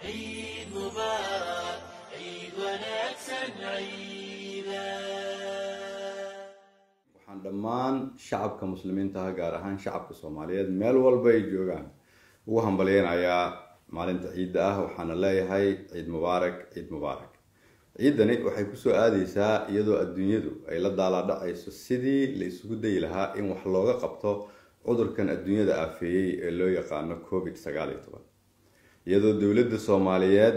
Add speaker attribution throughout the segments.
Speaker 1: Ciid mubaarak, ciid wanaagsan, ciida.
Speaker 2: Waxaan dhammaan shacabka Muslimiinta ah, gaar ahaan shacabka Soomaaliyeed meel walba ay joogaan, ugu hambalyeynayaa maalinta ciidda ah. Waxaana leeyahay ciid mubaarak, ciid mubaarak. Ciiddani waxay kusoo aadeysaa iyadoo adduunyadu ay la daalaadhacayso sidii la isugu dayi lahaa in wax looga qabto cudurkan adduunyada aafeeyey ee loo yaqaano COVID-19, iyadoo dowladda Soomaaliyeed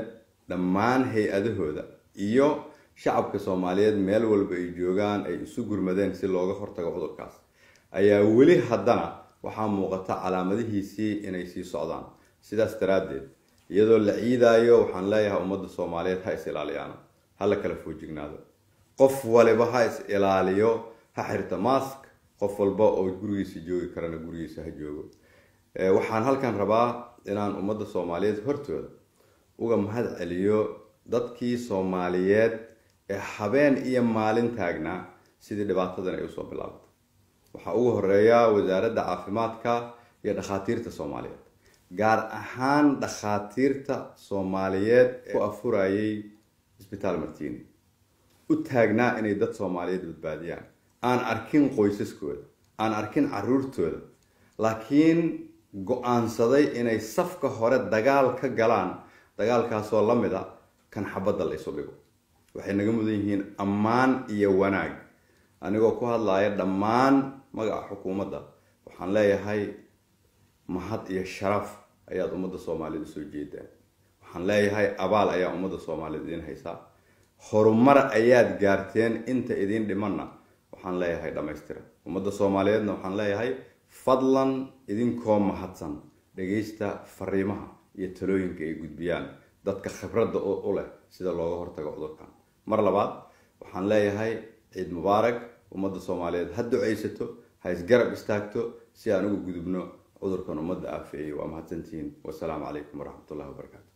Speaker 2: dhammaan hay-adahooda iyo shacabka Soomaaliyeed meel walba ay joogaan ay isu gurmadeen si looga hortago cudurkaas, ayaa weli haddana waxaa muuqata calaamadihiisii inay sii socdaan. Sidaas daraaddeed, iyadoo la ciidaayo, waxaan leeyahay ummadda Soomaaliyeed ha is ilaaliyaano, ha la kala foojignaado, qof waliba ha is ilaaliyo, ha xirta mask, qof walba oo gurigiisa joogi karana gurigiisa ha joogo. Waxaan halkan rabaa inaan ummadda Soomaaliyeed hortooda uga mahad celiyo dadkii Soomaaliyeed ee habeen iyo maalin taagnaa sidii dhibaatadan ay usoo bilaabatay. Waxaa ugu horeeya Wasaaradda Caafimaadka iyo dhakhaatiirta Soomaaliyeed, gaar ahaan dhakhaatiirta Soomaaliyeed ee ku afurayay Isbitaal Martini, u taagnaa inay dad Soomaaliyeed badbaadiyaan, aan arkin qoysaskooda, aan arkin caruurtooda, laakiin go-aansaday inay safka hore dagaal ka galaan, dagaalkaasoo la mid a kan xabadda la isu dhigo. Waxay naga mudan yihiin ammaan iyo wanaag. Anigoo ku hadlaya dhammaan magaca xukuumadda, waxaan leeyahay mahad iyo sharaf ayaad ummadda Soomaaliyeed usoo jeedaan. Waxaan leeyahay abaal ayaa ummadda Soomaaliyeed idiin haysaa, horumar ayaad gaarteen, inta idiin dhimanna waxaan leeyahay dhammaystira. Ummadda Soomaaliyeedna waxaan leeyahay fadlan idinkoo mahadsan dhagaysta fariimaha iyo talooyinka ay gudbiyaan dadka khibradda u leh sida looga hortago cudurkan. Mar labaad waxaan leeyahay ciid mubaarak. Ummadda Soomaaliyeed ha ducaysato, ha isgarab istaagto si aan uga gudubno cudurkan ummadda aafeeyey. Waa mahadsantihiin. Wasalaamu calaykum waraxmatullahi wabarakaatu.